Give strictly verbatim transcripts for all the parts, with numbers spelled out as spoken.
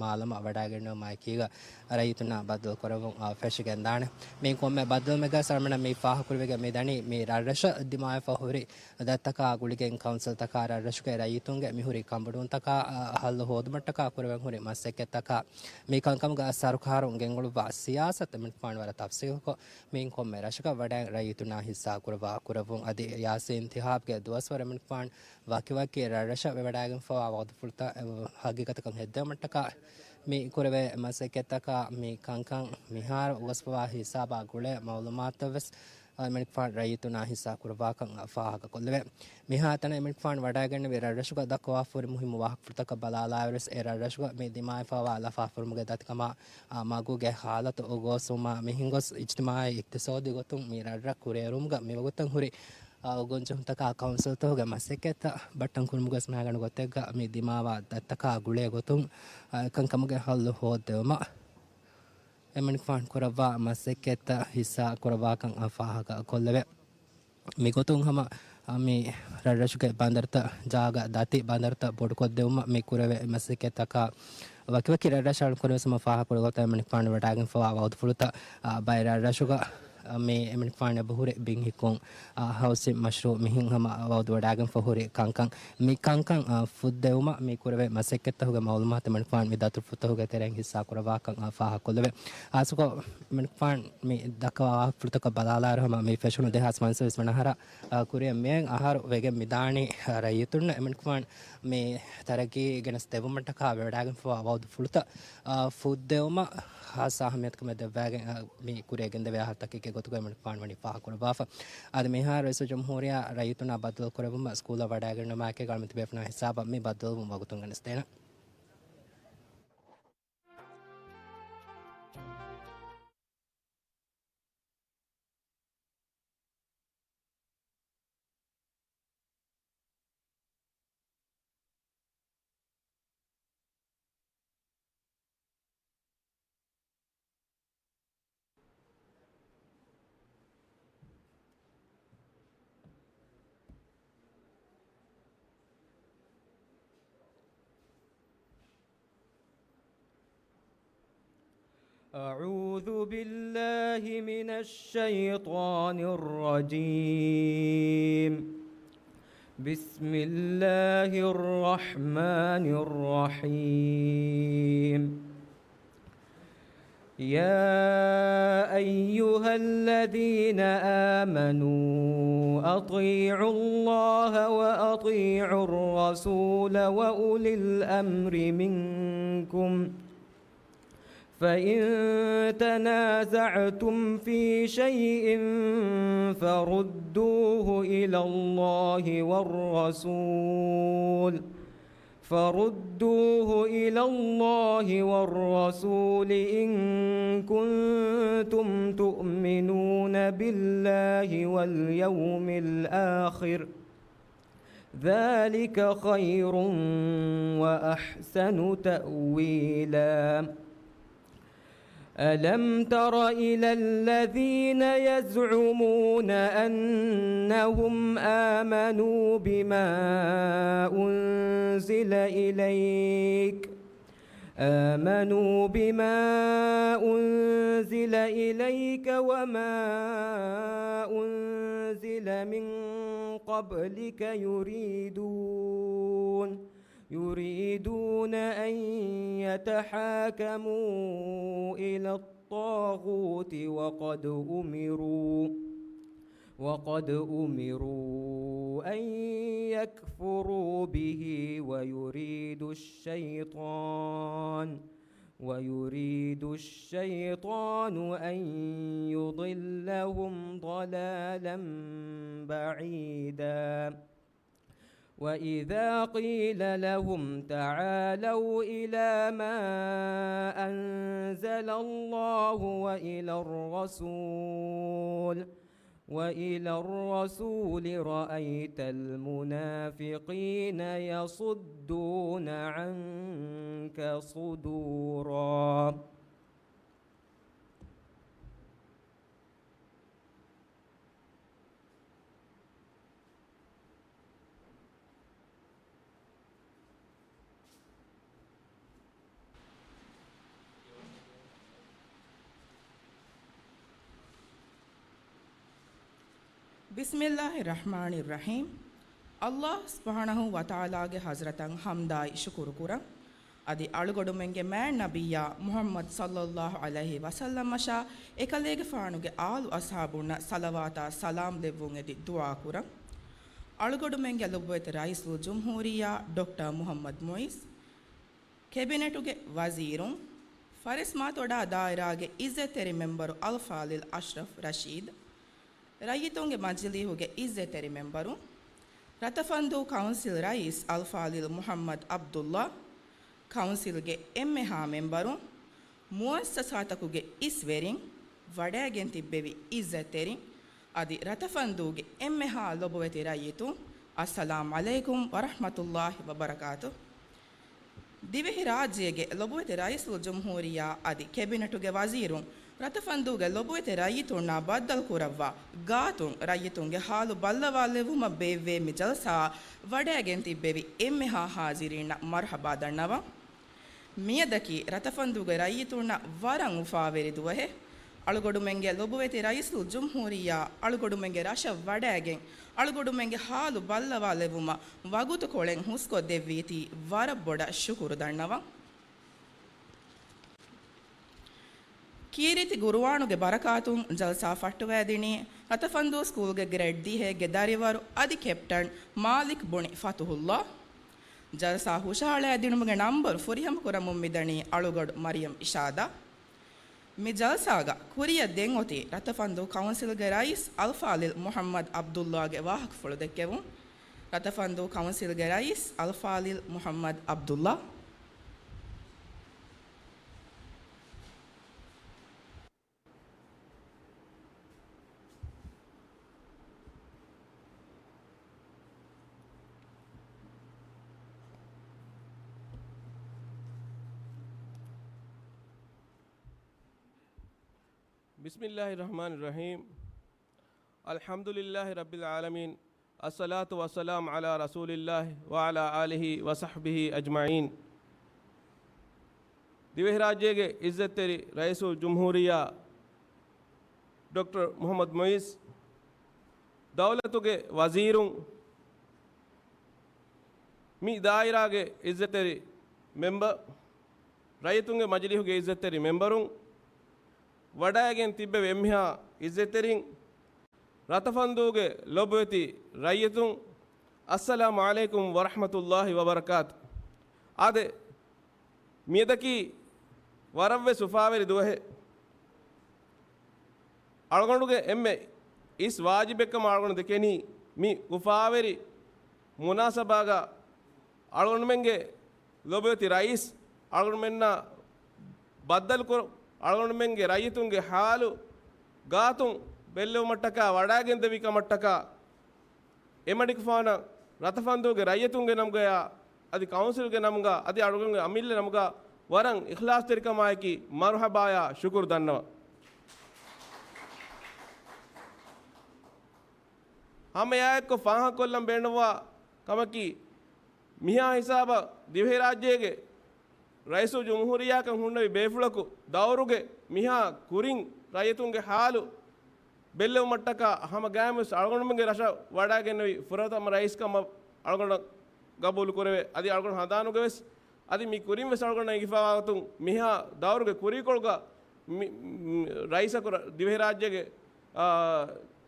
މާލަމަށް ވަޑައިގެންނެވުމާއެކީގަ ރައްޔިތުންނާ ބައްދަލު ކުރެވުން، އާ، ފެށިގެންދާނެ. މިއިން ކޮންމެ ބައްދަލުމެއްގަ ސަރަމަނަ މި ފާހަގަކުރެވިގެން މިދަނީ މި ރަށްރަށަށް ދިމާވެފަ ހުރި ދަތިތަކާ ގުޅިގެން ކައުންސިލްތަކާ ރަށްރަށުގެ ރައްޔިތުންގެ މިހުރި ކަނބޮޑުވުންތަކާ، އަ، ހައްލު ހޯދުމަށްޓަކާ ކުރެވެން ހުރި މަސައްކަތްތަކާ މި ކަންކަމުގަ ސަރުކާރުން ގެންގުޅުއްވާ ސިޔާސަތު އެމަނިކުފާނު ވަރަށް ތަފްސީލުކޮށް، މިއިން ކޮންމެ ރަށަކަށް ވަޑައި ރައްޔިތުންނާ ހިއްސާ ކުރައްވާ ކުރެއްވުން އަދި ރިޔާސީ އިންތިހާބްގެ ދުވަސްވަރު އެމަނިކުފާނު ވަކިވަކި ރަށްރަށަށް ވެވަޑައިގެންފަވާ ވަގުތުފުޅުތައް ހަގީގަތަކަށް ހެއްދެވުމަށްޓަކާ މި ކުރެވޭ މަސައްކަތްތަކާ މި ކަންކަން މިހާރު ގޮސްފަވާ ހިސާބާ ގުޅޭ މައުލޫމާތުވެސް އަ، އެމަނިކުފާނު ރައްޔިތުންނާ ހިއްސާ ކުރައްވާކަން ފާހަގަކޮށްލެވޭ. މިހާތަނަށް އެމަނިކުފާނު ވަޑައިގެންނެވި ރަށްރަށުގަ ދައްކަވާފަ ހުރި މުހިއްމު ވާހަކަފުޅުތަކަށް ބަލާލާއިރުވެސް އެ ރަށްރަށުގަ މި ދިމާވެފަވާ ލަފާފަރުމުގެ ދަތިކަމާ، އަ، މަގުގެ ހާލަތު ގޯސްވުމާ މިހެންގޮސް އިޖްތިމާޢީ އިޤްތިޞާދީ ގޮތުން މި ރަށްރަށް ކުރިއެރުމުގަ މިވަގުތަށް ހުރި، އަ، ގޮންޖެހުންތަކާ ކައުންސިލްތަކުގެ މަސައްކަތްތައް ބައްޓަން ކުރުމުގަ ވެސް މައިގަނޑު ގޮތެއްގަ މި ދިމާވާ ދަތިތަކާ ގުޅޭ ގޮތުން، އަ، ކަންކަމުގެ ހައްލު ހޯއްދެވުމަށް އެމަނިކުފާނު ކުރައްވާ މަސައްކަތްތައް ހިއްސާ ކުރައްވާކަން އަ، ފާހަގަ ކޮށްލެވޭ. މިގޮތުން ހަމަ، އަ، މި ރަށްރަށުގެ ބަނދަރުތައް ޖާގަ ދަތި ބަނދަރުތައް ބޮޑުކޮށްދެވުމަށް މި ކުރެވޭ މަސައްކަތްތަކާ ވަކިވަކި ރަށްރަށާޅުން ކުރެވެސް ހަމަ ފާހަގަކުރި ގޮތަށް އެމަނިކުފާނު ވަޑައިގެންފަވާ ވަގުތުފުޅުތައް، އަ، ބައެއް ރަށްރަށުގަ މި އެމަނިކުފާނު އެބަހުރި ބިން ހިއްކުން، އާ، ހައުސިން މަޝްރޫއު މިހެން ހަމަ ވައުދު ވަޑައިގެންފަ ހުރި ކަންކަން، މި ކަންކަން، އާ، ފުއްދެވުމަށް މި ކުރެވޭ މަސައްކަތްތަކުގެ މައުލޫމާތު އެމަނިކުފާނު މި ދަތުރުފުށްތަކުގެ ތެރެއިން ހިއްސާ ކުރައްވާކަން، އާ، ފާހަގަކޮށްލެވޭ. ހާއްސަކޮށް އެމަނިކުފާނު މި ދައްކަވާ ވާހަކަފުޅުތަކަށް ބަލާލާއިރު ހަމަ މި ފެށުނު ދެހާސް ފަންސަވީސް ވަނަ އަހަރަށް، އާ، ކުރިއަށް މިއަށް އަހަރު ވެގެން މިދާނީ، އާ، ރައްޔިތުންނަށް އެމަނިކުފާނު މި ތަރައްގީ ގެނެސް ދެއްވުމަށްޓަކާ ވެވަޑައިގެންފަވާ ވައުދުފުޅުތައް، އާ، ފުއްދެވުމަށް ހާއްސަ އަހައްމިޔަތުކަމެއް ދެއްވައިގެން، އާ، މި ކުރިއަށް ގެންދެވޭ އަހަރުތަކެއްގެ ގޮތުގައި އެމަނިކުފާނު ވަނީ ފާހަގަކުރައްވާފަ. އަދި މިހާރު ރައީސުލްޖުމްހޫރިއްޔާ ރައްޔިތުންނާ ބައްދަލުކުރެއްވުމަށް ސްކޫލަށް ވަޑައިގެންނުމާއެކީގަ އަޅުމެން ތިބޭފުޅުންނާ ހިސާބަށް މި ބައްދަލުވުން ވަގުތުން ގެނެސްދޭނަން. أعوذ بالله من الشيطان الرجيم. بسم الله الرحمن الرحيم. يا أيها الذين آمنوا أطيعوا الله وأطيعوا الرسول وأولي الأمر منكم، فإن تنازعتم في شيء فردوه إلى الله والرسول، فردوه إلى الله والرسول إن كنتم تؤمنون بالله واليوم الآخر، ذلك خير وأحسن تأويلا. ألم تر إلى الذين يزعمون أنهم آمنوا بما أنزل إليك، آمنوا بما أنزل إليك وما أنزل من قبلك يريدون، يريدون أن يتحاكموا إلى الطاغوت وقد أمروا، وقد أمروا أن يكفروا به ويريد الشيطان، ويريد الشيطان أن يضلهم ضلالا بعيدا. وإذا قيل لهم تعالوا إلى ما أنزل الله وإلى الرسول، وإلى الرسول رأيت المنافقين يصدون عنك صدورا. ބިސްމިއްލާހި ރަޙްމާނި ރަޙީމް. ﷲ ސުބްޙާނަހޫ ވަތަޢާލާގެ ޙަޟްރަތަށް ޙަމްދާއި ޝުކުރު ކުރަން. އަދި އަޅުގަޑުމެންގެ މާތް ނަބިއްޔާ މުޙައްމަދު ޞައްލައްލާހު ޢަލައިހި ވަސައްލަމަށާ އެކަލޭގެފާނުގެ އާލު އަޞްޙާބުންނަށް ޞަލަވާތާ ސަލާމް ލެއްވުން އެދި ދުޢާ ކުރަން. އަޅުގަޑުމެންގެ ލޮބުވެތި ރައީސުލްޖުމްހޫރިއްޔާ ޑޮކްޓަރ މުޙައްމަދު މުޢިއްޒު، ކެބިނެޓުގެ ވަޒީރުން، ފަރެސް މާތޮޑާ ދާއިރާގެ އިއްޒަތްތެރި މެމްބަރު އަލްފާޟިލް އަޝްރަފް ރަޝީދު، ރައްޔިތުންގެ މަޖިލީހުގެ އިއްޒަތްތެރި މެމްބަރުން، ރަތަފަންދޫ ކައުންސިލް ރައީސް އަލްފާޟިލް މުޙައްމަދު ޢަބްދުﷲ، ކައުންސިލްގެ އެންމެހާ މެމްބަރުން، މުއައްސަސާތަކުގެ އިސްވެރިން، ވަޑައިގެން ތިއްބެވި އިއްޒަތްތެރިން، އަދި ރަތަފަންދޫގެ އެންމެހާ ލޮބުވެތި ރައްޔިތުން، އައްސަލާމް ޢަލައިކުމް ވަރަޙްމަތުﷲ ވަބަރަކާތު. ދިވެހިރާއްޖޭގެ ލޮބުވެތި ރައީސުލްޖުމްހޫރިއްޔާ އަދި ކެބިނެޓުގެ ވަޒީރުން، ރަތަފަންދޫގެ ލޮބުވެތި ރައްޔިތުންނާ ބައްދަލުކުރައްވާ ގާތުން ރައްޔިތުންގެ ޙާލު ބައްލަވާލެއްވުމަށް ބޭއްވޭ މި ޖަލްސާއަށް ވަޑައިގެން ތިއްބެވި އެންމެހާ ޙާޟިރީންނަށް މަރުޙަބާ ދަންނަވަން. މިއަދަކީ ރަތަފަންދޫގެ ރައްޔިތުންނަށް ވަރަށް އުފާވެރި ދުވަހެއް. އަޅުގަޑުމެންގެ ލޮބުވެތި ރައީސުލްޖުމްހޫރިއްޔާ އަޅުގަޑުމެންގެ ރަށަށް ވަޑައިގެން، އަޅުގަޑުމެންގެ ޙާލު ބައްލަވާލެއްވުމަށް ވަގުތުކޮޅެއް ހުސްކޮށްދެއްވީތީ ވަރަށް ބޮޑަށް ޝުކުރު ދަންނަވަން. ކީރިތި ޤުރުއާނުގެ ބަރަކާތުން ޖަލްސާ ފައްޓަވައިދިނީ ރަތަފަންދޫ ސްކޫލްގެ ގްރޭޑް ދިހައެއްގެ ދަރިވަރު އަދި ކެޕްޓަން މާލިކް ބުނި ފަތުޙުﷲ. ޖަލްސާ ހުށަހަޅައިދިނުމުގެ ނަންބަރު ފުރިހަމަކުރަމުން މިދަނީ އަޅުގަޑު މަރިޔަމް އިޝާދާ. މި ޖަލްސާގަ ކުރިއަށް ދެން އޮތީ ރަތަފަންދޫ ކައުންސިލްގެ ރައީސް އަލްފާޟިލް މުޙައްމަދު ޢަބްދުﷲގެ ވާހަކަފުޅު ދެއްކެވުން. ރަތަފަންދޫ ކައުންސިލްގެ ރައީސް އަލްފާޟިލް މުޙައްމަދު ޢަބްދުﷲ. بسم الله الرحمن الرحيم. الحمد لله رب العالمين. الصلاة والسلام على رسول الله وعلى آله وصحبه أجمعين. ދިވެހިރާއްޖޭގެ އިއްޒަތްތެރި ރައީސުލްޖުމްހޫރިއްޔާ ޑޮކްޓަރ މުޙައްމަދު މުޢިއްޒު، ދައުލަތުގެ ވަޒީރުން، މި ދާއިރާގެ އިއްޒަތްތެރި މެމްބަރު، ރައްޔިތުންގެ މަޖިލީހުގެ އިއްޒަތްތެރި މެމްބަރުން، ވަޑައިގެން ތިއްބެވި އެންމެހާ އިއްޒަތްތެރިން، ރަތަފަންދޫގެ ލޮބުވެތި ރައްޔިތުން، އައްސަލާމު ޢަލައިކުމް ވަރަޙްމަތުﷲ ވަބަރަކާތު. އާދެ، މިއަދަކީ ވަރަށްވެސް އުފާވެރި ދުވަހެއް. އަޅުގަނޑުގެ އެންމެ އިސް ވާޖިބެއްކަމަށް އަޅުގަނޑު ދެކެނީ، މި އުފާވެރި މުނާސަބާގަ އަޅުގަނޑުމެންގެ ލޮބުވެތި ރައީސް އަޅުގަނޑުމެންނާ ބައްދަލުކުރު، އަޅުގަނޑުމެންގެ ރައްޔިތުންގެ ޙާލު ގާތުން ބެއްލެވުމަށްޓަކާ ވަޑައިގެންދެވި ކަމަށްޓަކާ، އެމަނިކުފާނަށް ރަތަފަންދޫގެ ރައްޔިތުންގެ ނަމުގަޔާ އަދި ކައުންސިލްގެ ނަމުގަ އަދި އަޅުގަނޑުގެ އަމިއްލަ ނަމުގަ ވަރަށް އިޚްލާޞްތެރިކަމާއެކީ މަރުޙަބާޔާ ޝުކުރު ދަންނަވަން. ހަމައެއާއެއްކޮށް ފާހަގަކޮށްލަން ބޭނުންވާ ކަމަކީ، މިހާ ހިސާބަށް ދިވެހިރާއްޖޭގެ ރައީސުލްޖުމްހޫރިއްޔާކަން ހުންނެވި ބޭފުޅަކު ދައުރުގެ މިހާ ކުރިން ރައްޔިތުންގެ ޙާލު ބެއްލެވުމަށްޓަކާ ހަމަ ގާތްވެސް އަޅުގަނޑުމެންގެ ރަށަށް ވަޑައިގެންނެވި ފުރަތަމަ ރައީސްކަމަށް އަޅުގަނޑަށް ގަބޫލުކުރެވޭ. އަދި އަޅުގަނޑު ހަނދާނުގަވެސް އަދި މި ކުރިންވެސް އަޅުގަނޑަށް އެނގިފައިވާ ގޮތުން މިހާ ދައުރުގެ ކުރީކޮޅުގަ މި، މި ރައީސަކު ރަ-، ދިވެހިރާއްޖޭގެ، އާ،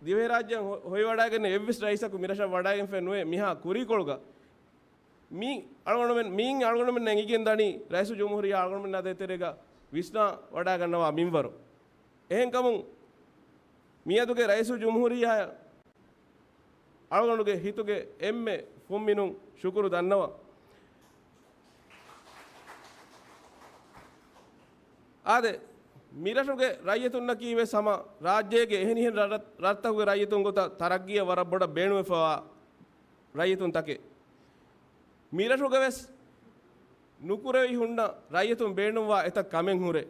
ދިވެހިރާއްޖެއަށް ހޮ-، ހޮވިވަޑައިގެންނެވި އެއްވެސް ރައީސަކު މިރަށަށް ވަޑައިގެންފައެއް ނުވޭ މިހާ ކުރީކޮޅުގަ. މީ އަޅުގަނޑުމެން، މީން އަޅުގަނޑުމެންނަށް އެނގިގެން ދަނީ ރައީސުލްޖުމްހޫރިއްޔާ އަޅުގަނޑުމެންނާ ދޭތެރޭގަ ވިސްނާ ވަޑައިގަންނަވާ މިންވަރު. އެހެންކަމުން މިއަދުގެ ރައީސުލްޖުމްހޫރިއްޔާއަށް އަޅުގަނޑުގެ ހިތުގެ އެންމެ ފުންމިނުން ޝުކުރު ދަންނަވަން. އާދެ، މިރަށުގެ ރައްޔިތުންނަކީ ވެސް ހަމަ ރާއްޖޭގެ އެހެނިހެން ރަށް-، ރަށްތަކުގެ ރައްޔިތުން ގޮތަށް ތަރައްގީއަށް ވަރަށް ބޮޑަށް ބޭނުންވެފަވާ ރައްޔިތުންތަކެއް. މިރަށުގަވެސް ނުކުރެވި ހުންނަ ރައްޔިތުން ބޭނުންވާ އެތައް ކަމެއް ހުރޭ.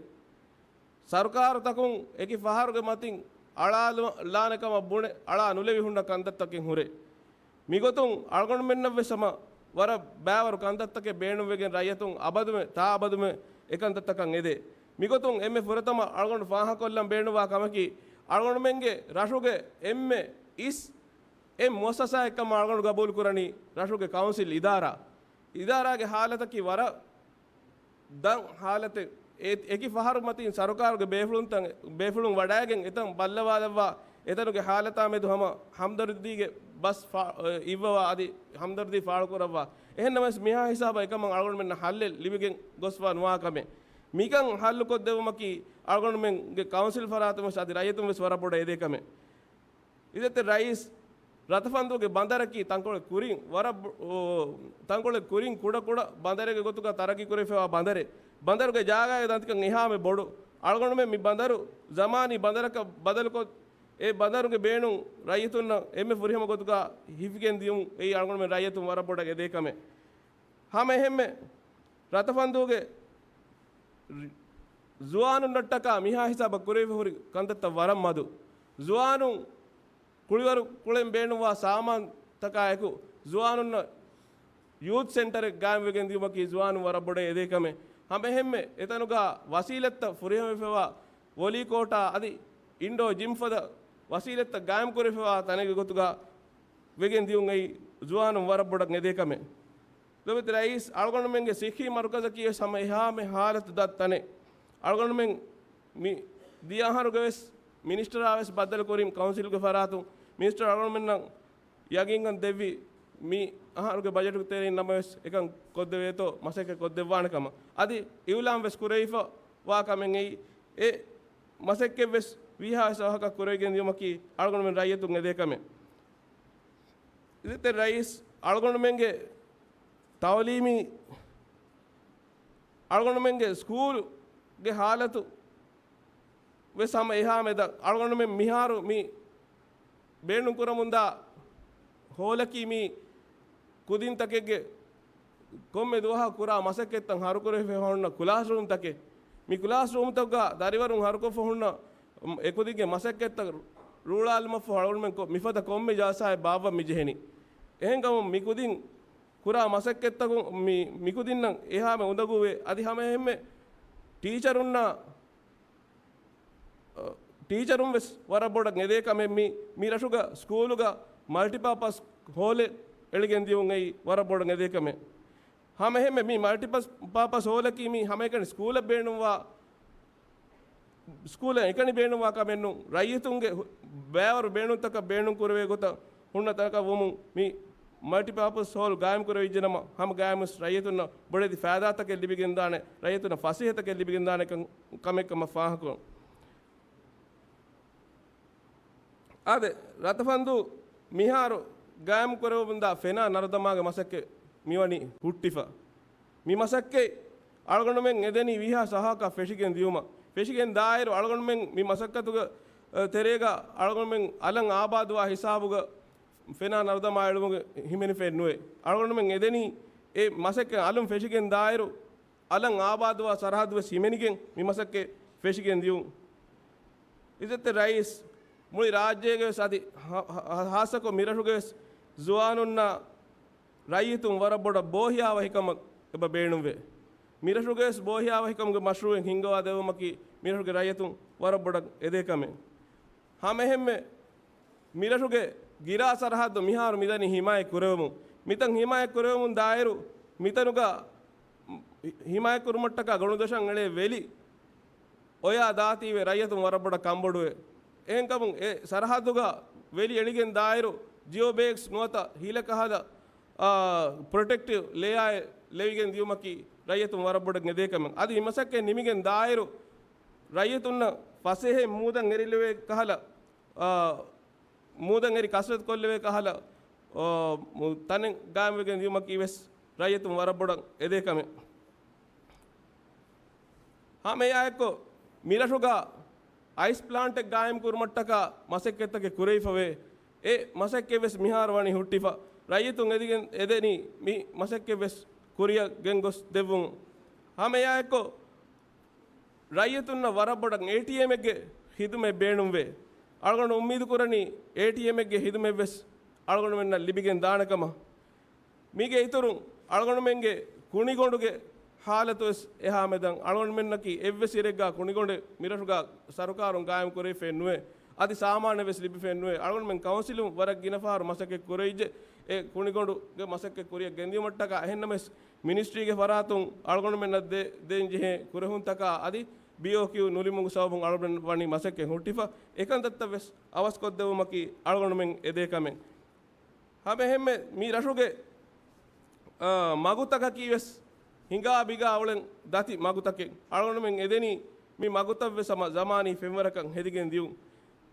ސަރުކާރުތަކުން އެކި ފަހަރުގެ މަތިން އަޅާލު-، ލާނެ ކަމަށް ބުނެ، އަޅާ ނުލެވި ހުންނަ ކަންތައްތަކެއް ހުރޭ. މިގޮތުން އަޅުގަނޑުމެންނަށްވެސް ހަމަ ވަރަށް ބައިވަރު ކަންތައްތަކެއް ބޭނުންވެގެން ރައްޔިތުން އަބަދުމެ، ތާ އަބަދުމެ އެކަންތައްތަކަށް އެދޭ. މިގޮތުން އެންމެ ފުރަތަމަ އަޅުގަނޑު ފާހަގަކޮށްލަން ބޭނުންވާ ކަމަކީ، އަޅުގަނޑުމެންގެ ރަށުގެ އެންމެ އިސް އެ މުއައްސަސާއެއްކަމަށް އަޅުގަނޑު ގަބޫލު ކުރަނީ ރަށުގެ ކައުންސިލް އިދާރާ. އިދާރާގެ ހާލަތަކީ ވަރަށް ދަށް ހާލަތެއް. އެ، އެކި ފަހަރު މަތިން ސަރުކާރުގެ ބޭފުޅުންތައް، ބޭފުޅުން ވަޑައިގެން އެތަން ބައްލަވާލައްވާ، އެތަނުގެ ހާލަތާ މެދު ހަމަ ހަމްދަރުދީގެ ބަސް ފާ-، އެ، އިއްވަވާ އަދި ހަމްދަރުދީ ފާޅުކުރައްވާ. އެހެންނަމަވެސް މިހާ ހިސާބަށް އެކަމަށް އަޅުގަނޑުމެންނަށް ހައްލެއް ލިބިގެން ގޮސްފާ ނުވާ ކަމެއް. މިކަން ހައްލުކޮށްދެއްވުމަކީ އަޅުގަނޑުމެންގެ ކައުންސިލް ފަރާތުން ވެސް އަދި ރައްޔިތުން ވެސް ވަރަށް ބޮޑަށް އެދޭ ކަމެއް. އިއްޒަތްތެރި ރައީސް، ރަތަފަންދޫގެ ބަނދަރަކީ ތަންކޮޅެއް ކުރިން ވަރަށް ބޮ-، އޯ، ތަންކޮޅެއް ކުރިން ކުޑަކުޑަ ބަނދަރެއްގެ ގޮތުގަ ތަރައްގީ ކުރެވިފައިވާ ބަނދަރެއް. ބަނދަރުގެ ޖާގާގެ ދަންތިކަން އެހާމެ ބޮޑު. އަޅުގަނޑުމެން މި ބަނދަރު ޒަމާނީ ބަނދަރަކަށް ބަދަލުކޮށް، އެ ބަނދަރުގެ ބޭނުން ރައްޔިތުންނަށް އެންމެ ފުރިހަމަ ގޮތުގަ ހިފިގެން ދިޔުން އެއީ އަޅުގަނޑުމެން ރައްޔިތުން ވަރަށް ބޮޑަށް އެދޭ ކަމެއް. ހަމަ އެހެންމެ ރަތަފަންދޫގެ ރި-، ޒުވާނުންނަށްޓަކާ މިހާ ހިސާބަށް ކުރެވިފަ ހުރި ކަންތައްތައް ވަރަށް މަދު. ޒުވާނުން ކުޅިވަރު ކުޅެން ބޭނުންވާ ސާމާންތަކާއެކު، ޒުވާނުންނަށް ޔޫތް ސެންޓަރެއް ގާއިމްވެގެން ދިޔުމަކީ ޒުވާނުން ވަރަށް ބޮޑަށް އެދޭ ކަމެއް. ހަމަ އެހެންމެ އެތަނުގަ ވަސީލަތްތައް ފުރިހަމަވެފައިވާ ވޮލީ ކޯޓާ އަދި އިންޑޯ ޖިމް ފަދަ ވަސީލަތްތައް ގާއިމްކުރެވިފައިވާ ތަނެއްގެ ގޮތުގަ ވެގެން ދިޔުން އެއީ ޒުވާނުން ވަރަށް ބޮޑަށް އެދޭ ކަމެއް. ލޮބުވެތި ރައީސް، އަޅުގަނޑުމެންގެ ސިއްހީ މަރުކަޒަކީ ވެސް ހަމަ އެހާމެ ހާލަތު ދަށް ތަނެއް. އަޅުގަނޑުމެން މި ދިޔަ އަހަރުގަ ވެސް މިނިސްޓަރާ ވެސް ބައްދަލުކުރިން ކައުންސިލްގެ ފަރާތުން މިނިސްޓަރ އަޅުގަނޑުމެންނަށް ޔަގީންކަން ދެއްވި މި އަހަރުގެ ބަޖެޓުގެ ތެރެއިން ނަމަވެސް އެކަން ކޮށްދެވޭތޯ މަސައްކަތް ކޮށްދެއްވާނެ ކަމަށް. އަދި އިއުލާން ވެސް ކުރެވިފަ ވާ ކަމެއް އެއީ އެ މަސައްކަތް ވެސް ވީހާވެސް ވާހަކަ ކުރެވިގެން ދިޔުމަކީ އަޅުގަނޑުމެން ރައްޔިތުން އެދޭ ކަމެއް. އިއްޒަތްތެރި ރައީސް، އަޅުގަނޑުމެންގެ ތައުލީމީ، އަޅުގަނޑުމެންގެ ސްކޫލްގެ ހާލަތު ވެސް ހަމަ އެހާ މެދަށް އަޅުގަނޑުމެން މިހާރު މި ބޭނުން ކުރަމުންދާ ހޯލަކީ މި ކުދިންތަކެއްގެ ކޮންމެ ދުވަހަކު ކުރާ މަސައްކަތްތައް ހަރުކުރެވިފަ ހުންނަ ކްލާސްރޫމްތަކެއް. މި ކްލާސްރޫމްތަކުގަ ދަރިވަރުން ހަރުކޮށްފަ ހުންނަ އެކުދިންގެ މަސައްކަތްތައް ރޫޅާލުމަށްފަހު އަޅުގަނޑުމެން ކޮ-، މިފަދަ ކޮންމެ ޖަލްސާއެއް ބާއްވަން މިޖެހެނީ. އެހެންކަމުން މިކުދިން ކުރާ މަސައްކަތްތަކުން މި-، މިކުދިންނަށް އެހާމެ އުނދަގޫވޭ. އަދި ހަމައެހެންމެ ޓީޗަރުންނާ ޓީޗަރުން ވެސް ވަރަށް ބޮޑަށް އެދޭ ކަމެއް މި، މި ރަށުގަ ސްކޫލުގަ މަލްޓިޕާޕަސް ހޯލެއް އެޅިގެން ދިޔުން އެއީ ވަރަށް ބޮޑަށް އެދޭ ކަމެއް. ހަމައެހެންމެ މި މަލްޓިޕަސް، ޕާޕަސް ހޯލަކީ މި ހަމައެކަނި ސްކޫލަށް ބޭނުންވާ، ސްކޫލަށް އެކަނި ބޭނުންވާ ކަމެއް ނޫން. ރައްޔިތުންގެ ހު-، ބައިވަރު ބޭނުންތަކަށް ބޭނުން ކުރެވޭ ގޮތަށް ހުންނަ ތަނަކަށް ވުމުން މި މަލްޓިޕާޕަސް ހޯލް ގާއިމް ކުރެވިއްޖެނަމަ، ހަމަ ގާއިމުވެސް ރައްޔިތުންނަށް ބޮޑެތި ފައިދާތަކެއް ލިބިގެންދާނެ، ރައްޔިތުންނަށް ފަސޭހަތަކެއް ލިބިގެންދާނެ ކަން، ކަމެއް ކަމަށް ފާހަގަކުރަން. އާދެ، ރަތަފަންދޫ މިހާރު ގާއިމް ކުރެވެމުންދާ ފެނާ ނަރުދަމާގެ މަސައްކަތް މިވަނީ ހުއްޓިފަ. މި މަސައްކަތް އަޅުގަނޑުމެން އެދެނީ ވީހާ ސަހާކާ ފެށިގެން ދިޔުމަށް. ފެށިގެން ދާއިރު އަޅުގަނޑުމެން މި މަސައްކަތުގެ، އަ، ތެރޭގަ އަޅުގަނޑުމެން އަލަށް އާބާދުވާ ހިސާބުގަ ފެނާ ނަރުދަމާ އެޅުމުގެ ހިމެނިފައެއް ނުވޭ. އަޅުގަނޑުމެން އެދެނީ އެ މަސައްކަތް އަލުން ފެށިގެން ދާއިރު އަލަށް އާބާދުވާ ސަރަހައްދު ވެސް ހިމެނިގެން މި މަސައްކަތް ފެށިގެން ދިޔުން. އިއްޒަތްތެރި ރައީސް، މުޅި ރާއްޖޭގެ ވެސް އަދި ހާ-، ހާ-، ހާއްސަކޮށް މިރަށުގެ ވެސް ޒުވާނުންނާ ރައްޔިތުން ވަރަށް ބޮޑަށް ބޯހިޔާވަހިކަމަށް އެބަ ބޭނުންވޭ. މިރަށުގެ ވެސް ބޯހިޔާވަހިކަމުގެ މަޝްރޫއެއް ހިންގަވާ ދެއްވުމަކީ މިރަށުގެ ރައްޔިތުން ވަރަށް ބޮޑަށް އެދޭ ކަމެއް. ހަމައެހެންމެ މިރަށުގެ ގިރާ ސަރަހައްދު މިހާރު މިދަނީ ހިމާޔަތް ކުރެވެމުން. މިތަން ހިމާޔަތް ކުރެވެމުން ދާއިރު މިތަނުގަ ހިމާޔަތް ކުރުމަށްޓަކާ ގޮނޑުދޮށަށް އެޅޭ ވެލި އޮޔާ ދާތީވެ ރައްޔިތުން ވަރަށް ބޮޑަށް ކަންބޮޑުވޭ. އެހެންކަމުން އެ ސަރަހައްދުގަ ވެލި އެޅިގެން ދާއިރު ޖިއޯ ބޭގްސް ނުވަތަ ހިލަ ކަހަލަ، އާ، ޕްރޮޓެކްޓިވް ލޭއާއެއް ލެވިގެން ދިޔުމަކީ ރައްޔިތުން ވަރަށް ބޮޑަށް އެދޭ ކަމެއް. އަދި މި މަސައްކަތް ނިމިގެން ދާއިރު ރައްޔިތުންނަށް ފަސޭހައިން މޫދަށް އެރިލެވޭ ކަހަލަ، އާ، މޫދަށް އެރި ކަސްރަތު ކޮށްލެވޭ ކަހަލަ، އާ، މު-، ތަނެއް ގާއިމްވެގެން ދިޔުމަކީ ވެސް ރައްޔިތުން ވަރަށް ބޮޑަށް އެދޭ ކަމެއް. ހަމައެއާއެއްކޮށް، މިރަށުގަ އައިސް ޕްލާންޓެއް ގާއިމް ކުރުމަށްޓަކާ މަސައްކަތްތަކެއް ކުރެވިފަވޭ. އެ މަސައްކަތް ވެސް މިހާރު ވަނީ ހުއްޓިފަ. ރައްޔިތުން އެދިގެން އެދެނީ މި މަސައްކަތް ވެސް ކުރިއަށް ގެންގޮސް ދެއްވުން. ހަމައެއާއެއްކޮށް، ރައްޔިތުންނަށް ވަރަށް ބޮޑަށް އޭޓީއެމެއްގެ ހިދުމަތް ބޭނުންވޭ. އަޅުގަނޑު އުއްމީދު ކުރަނީ އޭޓީއެމެއްގެ ހިދުމަތް ވެސް އަޅުގަނޑުމެންނަށް ލިބިގެން ދާނެ ކަމަށް. މީގެ އިތުރުން އަޅުގަނޑުމެންގެ ކުނިގޮނޑުގެ ހާލަތު ވެސް އެހާ މެދަށް އަޅުގަނޑުމެންނަކީ އެއްވެސް އިރެއްގާ ކުނިގޮނޑެއް މިރަށުގާ ސަރުކާރުން ގާއިމް ކުރެވިފައެއް ނުވޭ. އަދި ސާމާނެއް ވެސް ލިބިފައެއް ނުވޭ. އަޅުގަނޑުމެން ކައުންސިލުން ވަރަށް ގިނަ ފަހަރު މަސައްކަތް ކުރެވިއްޖެ، އެ ކުނިގޮނޑުގެ މަސައްކަތް ކުރިއަށް ގެންދިޔުމަށްޓަކާ. އެހެންނަމަވެސް، މިނިސްޓްރީގެ ފަރާތުން އަޅުގަނޑުމެންނަށް ދޭ، ދޭން ޖެހޭ ކުރެހުންތަކާ އަދި ބީއޯކިއު ނުލިބުމުގެ ސަބަބުން އަޅުގަނޑު ވަނީ މަސައްކަތް ހުއްޓިފަ، އެކަންތައްތައް ވެސް އަވަސްކޮށްދެއްވުމަކީ އަޅުގަނޑުމެން އެދޭ ކަމެއް. ހަމައެހެންމެ މި ރަށުގެ، އާ، މަގުތަކަކީ ވެސް ހިނގާ ބިގާ އުޅެން ދަތި މަގުތަކެއް. އަޅުގަނޑުމެން އެދެނީ މި މަގުތައް ވެސް ހަމަ ޒަމާނީ ފެންވަރަކަށް ހެދިގެން ދިޔުން.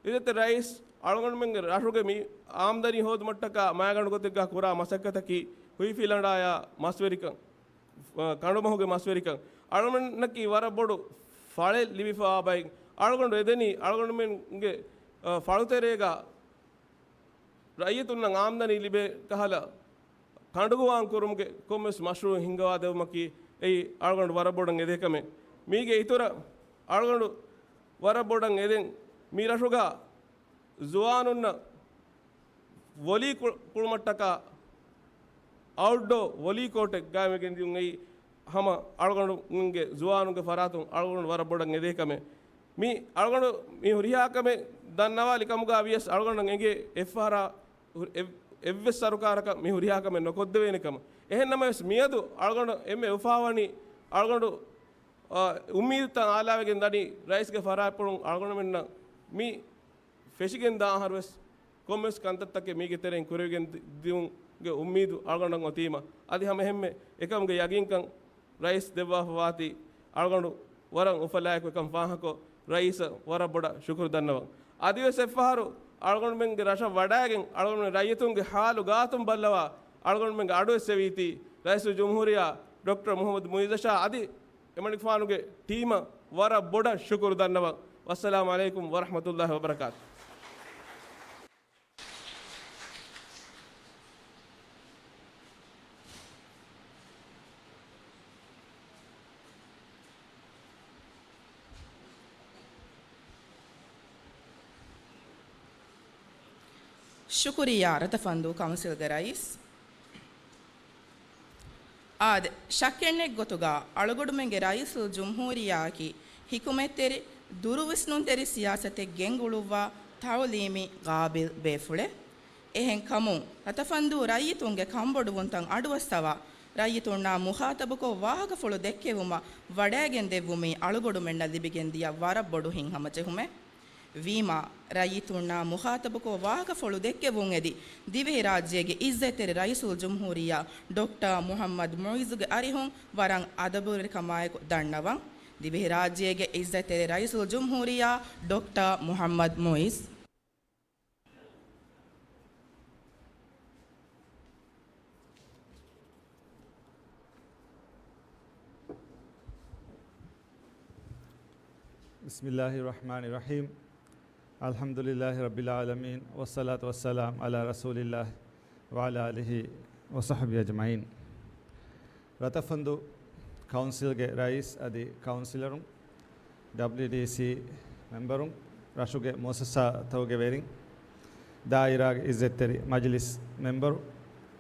އިއްޒަތްތެރި ރައީސް، އަޅުގަނޑުމެންގެ ރަށުގެ މި އާމްދަނީ ހޯދުމަށްޓަކާ މައިގަނޑު ގޮތެއްގާ ކުރާ މަސައްކަތަކީ ހުއިފިލަނޑާޔާ މަސްވެރިކަން، އަ، ކަނޑުމަހުގެ މަސްވެރިކަން. އަޅުގަނޑުމެންނަކީ ވަރަށް ބޮޑު ފަޅެއް ލިބިފަވާ ބައެއް. އަޅުގަނޑު އެދެނީ އަޅުގަނޑުމެންގެ، އަ، ފަޅުތެރޭގާ ރައްޔިތުންނަށް އާމްދަނީ ލިބޭ ކަހަލަ، ކަނޑުގޮވާން ކުރުމުގެ ކޮންމެސް މަޝްރޫއު ހިންގަވާ ދެއްވުމަކީ އެއީ އަޅުގަނޑު ވަރަށް ބޮޑަށް އެދޭ ކަމެއް. މީގެ އިތުރަށް އަޅުގަނޑު ވަރަށް ބޮޑަށް އެދެން މި ރަށުގަ ޒުވާނުންނަށް ވޮލީ ކު-، ކުޅުމަށްޓަކާ އައުޓްޑޯ ވޮލީ ކޯޓެއް ގާއިމްވެގެން ދިޔުން އެއީ ހަމަ އަޅުގަނޑުގެ ޒުވާނުންގެ ފަރާތުން އަޅުގަނޑު ވަރަށް ބޮޑަށް އެދޭ ކަމެއް. މި އަޅުގަނޑު މި ހުރިހާ ކަމެއް ދަންނަވާލި ކަމުގަ ވިޔަސް އަޅުގަނޑަށް އެނގޭ އެއްފަހަރާ ހު-، އެއް-، އެއްވެސް ސަރުކާރަކަށް މި ހުރިހާ ކަމެއް ނުކޮށްދެވޭނެ ކަމަށް. އެހެން ނަމަވެސް މިއަދު އަޅުގަނޑު އެންމެ އުފާވަނީ އަޅުގަނޑު، އާ، އުއްމީދުތައް އާލާވެގެން ދަނީ ރައީސްގެ ފަރާތްޕުޅުން އަޅުގަނޑުމެންނަށް މި ފެށިގެން ދާ އަހަރުވެސް ކޮންމެސް ކަންތައްތަކެއް މީގެ ތެރެއިން ކުރެވިގެން ދި-، ދިއުމުގެ އުއްމީދު އަޅުގަނޑަށް އޮތީމަ، އަދި ހަމަ އެހެންމެ އެކަމުގެ ޔަގީންކަން ރައީސް ދެއްވާފަވާތީ އަޅުގަނޑު ވަރަށް އުފަލާއެކު އެކަން ފާހަގަކޮށް، ރައީސަށް ވަރަށް ބޮޑަށް ޝުކުރު ދަންނަވަން. އަދިވެސް އެއްފަހަރު އަޅުގަނޑުމެންގެ ރަށަށް ވަޑައިގެން، އަޅުގަނޑުމެން ރައްޔިތުންގެ ހާލު ގާތުން ބައްލަވާ، އަޅުގަނޑުމެންގެ އަޑު އެއްސެވީތީ، ރައީސުލްޖުމްހޫރިއްޔާ ޑޮކްޓަރ މުޙައްމަދު މުޢިއްޒަށާ އަދި އެމަނިކުފާނުގެ ޓީމަށް ވަރަށް ބޮޑަށް ޝުކުރު ދަންނަވަން. ވައްސަލާމު ޢަލައިކުމް ވަރަޙްމަތުﷲި ވަބަރަކާތު. ޝުކުރިއްޔާ ރަތަފަންދޫ ކައުންސިލްގެ ރައީސް. އާދެ، ޝައްކެއްނެތް ގޮތުގަ އަޅުގަނޑުމެންގެ ރައީސުލްޖުމްހޫރިއްޔާއަކީ ޙިކުމަތްތެރި، ދުރުވިސްނުންތެރި ސިޔާސަތެއް ގެންގުޅުއްވާ ތަޢުލީމީ ގާބިލް ބޭފުޅެއް. އެހެން ކަމުން، ރަތަފަންދޫ ރައްޔިތުންގެ ކަންބޮޑުވުންތައް އަޑުއައްސަވާ، ރައްޔިތުންނާ މުޚާޠަބުކޮށް ވާހަކަފުޅު ދެއްކެވުމަށް ވަޑައިގެން ދެއްވުމީ އަޅުގަނޑުމެންނަށް ލިބިގެން ދިޔަ ވަރަށް ބޮޑު ހިތްހަމަޖެހުމެއް. ވީމާ، ރައްޔިތުންނާ މުޚާޠަބުކޮށް ވާހަކަފުޅު ދެއްކެވުން އެދި، ދިވެހިރާއްޖޭގެ އިއްޒަތްތެރި ރައީސުލްޖުމްހޫރިއްޔާ ޑޮކްޓަރ މުޙައްމަދު މުޢިއްޒުގެ އަރިހުން ވަރަށް އަދަބުވެރިކަމާއެކު ދަންނަވަން. ދިވެހިރާއްޖޭގެ އިއްޒަތްތެރި ރައީސުލްޖުމްހޫރިއްޔާ ޑޮކްޓަރ މުޙައްމަދު މުޢިއްޒު. بسم الله الرحمن الرحيم. الحمد لله رب العالمين، والصلاة والسلام على رسول الله وعلى آله وصحبه أجمعين. ރަތަފަންދޫ ކައުންސިލްގެ ރައީސް އަދި ކައުންސިލަރުން، ޑަބްލިއުޑީސީ މެމްބަރުން، ރަށުގެ މުއައްސަސާތަކުގެ ވެރިން، ދާއިރާގެ އިއްޒަތްތެރި މަޖިލިސް މެމްބަރު،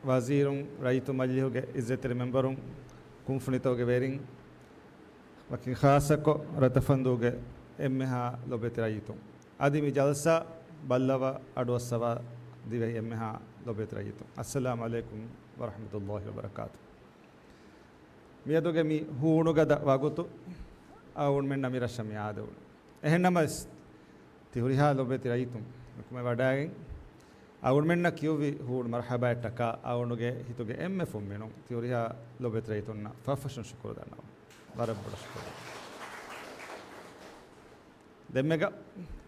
ވަޒީރުން، ރައްޔިތު މަޖިލިހުގެ އިއްޒަތްތެރި މެމްބަރުން، ކުންފުނިތަކުގެ ވެރިން، ވަކިން ޚާއްޞަކޮށް ރަތަފަންދޫގެ އެންމެހާ ލޮބެތި ރައްޔިތުން، އަދި މި ޖަލްސާ ބައްލަވާ އަޑުއައްސަވާ ދިވެހި އެންމެހާ ލޮބެތި ރައްޔިތުން، އައްސަލާމު ޢަލައިކުމް ވަރަޙްމަތުﷲި ވަބަރަކާތު. މިއަދުގެ މި ހޫނުގަދަ ވަގުތު އަޅުގަނޑުމެންނަށް މި ރަށަށް މި އާދެވުނު. އެހެންނަމަވެސް، ތި ހުރިހާ ލޮބެތި ރައްޔިތުން ނުކުމެ ވަޑައިގެން، އަޅުގަނޑުމެންނަށް ކިޔުއްވި ހޫނު މަރުޙަބާއަށްޓަކާ އަޅުގަނޑުގެ ހިތުގެ އެންމެ ފުންމިނުން ތި ހުރިހާ ލޮބެތި ރައްޔިތުންނަށް ފަށްފަށުން ޝުކުރު ދަންނަވަން. ވަރަށް ބޮޑަށް ޝުކުރު. ދެންމެގަ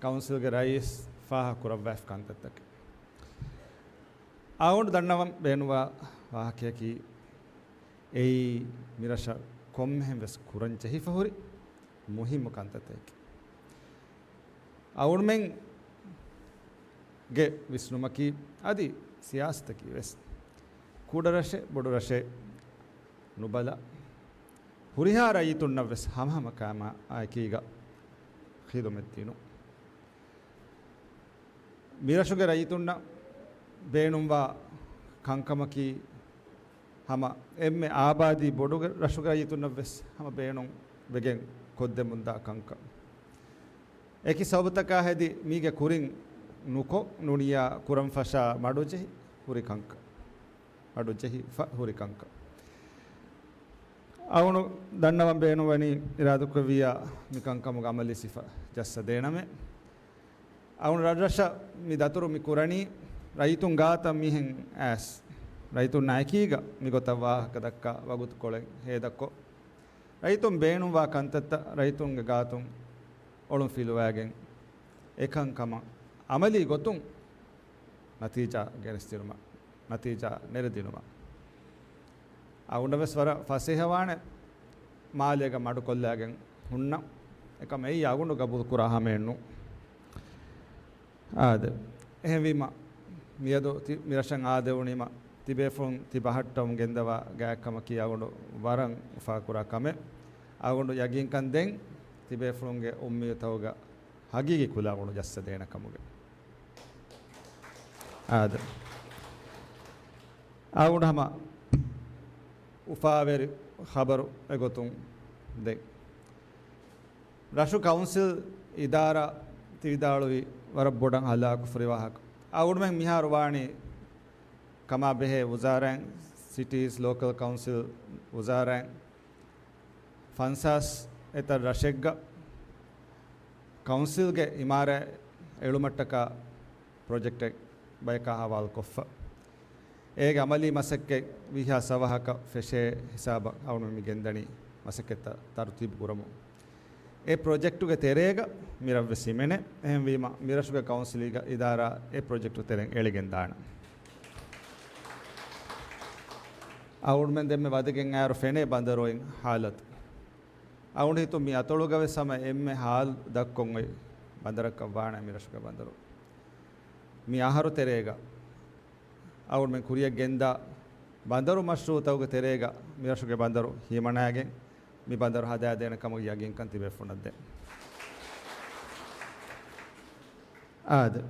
ކައުންސިލްގެ ރައީސް ފާހަގަ ކުރައްވާފި ކަންތައްތަކެއް. އަޅުގަނޑު ދަންނަވަން ބޭނުންވާ ވާހަކަޔަކީ، އެއީ މިރަށަށް ކޮންމެހެން ވެސް ކުރަން ޖެހިފަ ހުރި މުހިއްމު ކަންތައްތަކެއް. އަޅުގަނޑުމެންގެ ވިސްނުމަކީ އަދި ސިޔާސަތަކީ ވެސް، ކުޑަ ރަށެއް ބޮޑު ރަށެއް ނުބަލާ، ހުރިހާ ރައްޔިތުންނަށް ވެސް ހަމަހަމަ ކަމާއެކީގަ ޚިދުމަތް ދިނުން. މިރަށުގެ ރައްޔިތުންނަށް ބޭނުންވާ ކަންކަމަކީ، ހަމަ އެންމެ އާބާދީ ބޮޑު ރަށުގެ ރައްޔިތުންނަށް ވެސް ހަމަ ބޭނުން ވެގެން ކޮށްދެމުންދާ ކަންކަން. އެކި ސަބަބުތަކާ ހެދި މީގެ ކުރިން ނުކޮށް ނޫނިއްޔާ ކުރަން ފަށާ މަޑުޖެހި ހުރި ކަންކަން. މަޑުޖެހިފަ ހުރި ކަންކަން. އަޅުގަނޑު ދަންނަވަން ބޭނުންވަނީ އިރާދަކުރެއްވިއްޔާ މި ކަންކަމުގެ އަމަލީ ސިފަ ޖައްސަދޭނަމޭ. އަޅުގަނޑު ރަށްރަށަށް މި ދަތުރު މި ކުރަނީ ރައްޔިތުން ގާތަށް މިހެން އައިސް، ރައްޔިތުންނާ އެކީގަ މިގޮތަށް ވާހަކަ ދައްކާ ވަގުތުކޮޅެއް ހޭދަކޮށް، ރައްޔިތުން ބޭނުންވާ ކަންތައްތައް ރައްޔިތުންގެ ގާތުން އޮޅުން ފިލުވައިގެން، އެކަންކަމަށް އަމަލީ ގޮތުން ނަތީޖާ ގެނެސްދިނުމަށް، ނަތީޖާ ނެރެދިނުމަށް. އަޅުގަނޑަށް ވެސް ވަރަށް ފަސޭހަވާނެ މާލޭގަ މަޑުކޮށްލާގެން ހުންނަ އެކަމަށް އެއީ އަޅުގަނޑު ގަބޫލުކުރާ ހަމައެއް ނޫން. އާދެ. އެހެންވީމަ، މިއަދު ތި-، މިރަށަށް އާދެވުނީމަ، ތިބޭފުޅުން ތި ބަހައްޓަވަމުން ގެންދަވާ ގާތްކަމަކީ އަޅުގަނޑު ވަރަށް އުފާކުރާ ކަމެއް. އަޅުގަނޑު ޔަގީންކަން ދޭން، ތިބޭފުޅުންގެ އުއްމީދުތަކުގަ ހަގީގީ ކުލަ އަޅުގަނޑު ޖައްސަދޭނެ ކަމުގެ. އާދެ. އަޅުގަނޑު ހަމަ އުފާވެރި ޚަބަރު އެގޮތުން ދެން. ރަށު ކައުންސިލް އިދާރާ ތި ވިދާޅުވީ ވަރަށް ބޮޑަށް ހަލާކު ފުރި ވާހަކަ. އަޅުގަނޑުމެން މިހާރު ވާނީ ކަމާ ބެހޭ ވުޒާރާއިން، ސިޓީސް ލޯކަލް ކައުންސިލް ވުޒާރާއިން، ފަންސާސް އެތައް ރަށެއްގަ ކައުންސިލްގެ އިމާރާތް އެޅުމަށްޓަކާ ޕްރޮޖެކްޓެއް ބަޔަކާ ހަވާލުކޮށްފަ. އޭގެ އަމަލީ މަސައްކަތް ވީހާ ސަވަހަކަށް ފެށޭ ހިސާބަށް އަޅުގަނޑު މި ގެންދަނީ މަސައްކަތްތައް ތަރުތީބު ކުރަމުން. އެ ޕްރޮޖެކްޓުގެ ތެރޭގަ މިރަށްވެސް ހިމެނޭ. އެހެންވީމަ، މިރަށުގެ ކައުންސިލްގެ އިދާރާ އެ ޕްރޮޖެކްޓު ތެރެއިން އެޅިގެން ދާނެ. އަޅުގަނޑުމެން ދެންމެ ވަދެގެން އައިރު ފެނޭ ބަނދަރު އޮތް ހާލަތު. އަޅުގަނޑު ހިތުން މި އަތޮޅުގަވެސް ހަމަ އެންމެ ހާލު ދައްކޮން އޮތް ބަނދަރަކަށް ވާނެ މިރަށުގެ ބަނދަރު. މި އަހަރު ތެރޭގަ އަޅުގަނޑުމެން ކުރިއަށް ގެންދާ ބަނދަރު މަޝްރޫއުތަކުގެ ތެރޭގަ މިރަށުގެ ބަނދަރު ހިމަނައިގެން، މި ބަނދަރު ހަދާދޭނެ ކަމުގެ ޔަގީންކަން ތިބޭފުޅުންނަށް ދޭން. އާދެ.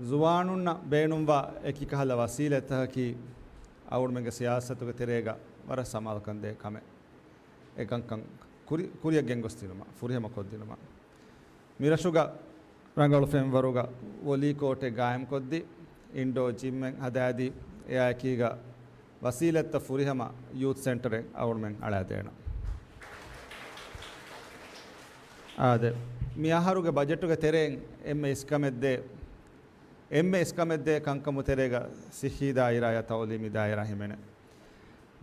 ޒުވާނުންނަށް ބޭނުންވާ އެކި ކަހަލަ ވަސީލަތްތަކަކީ އަޅުގަނޑުމެންގެ ސިޔާސަތުގެ ތެރޭގަ ވަރަށް ސަމާލުކަން ދޭ ކަމެއް. އެކަންކަން ކުރި-، ކުރިއަށް ގެންގޮސްދިނުމަށް، ފުރިހަމަ ކޮށްދިނުމަށް. މިރަށުގަ ރަނގަޅު ފެންވަރުގަ ވޮލީ ކޯޓެއް ގާއިމްކޮށްދީ، އިންޑޯ ޖިމްއެއް ހަދާދީ، އެއާއެކީގަ ވަސީލަތްތައް ފުރިހަމަ ޔޫތް ސެންޓަރެއް އަޅުގަނޑުމެން އަޅާދޭނަން. އާދެ، މި އަހަރުގެ ބަޖެޓުގެ ތެރެއިން އެންމެ އިސްކަމެއްދޭ، އެންމެ އިސްކަމެއްދޭ ކަންކަމުގެ ތެރޭގަ ސިއްހީ ދާއިރާއާ ތައުލީމީ ދާއިރާ ހިމެނޭ.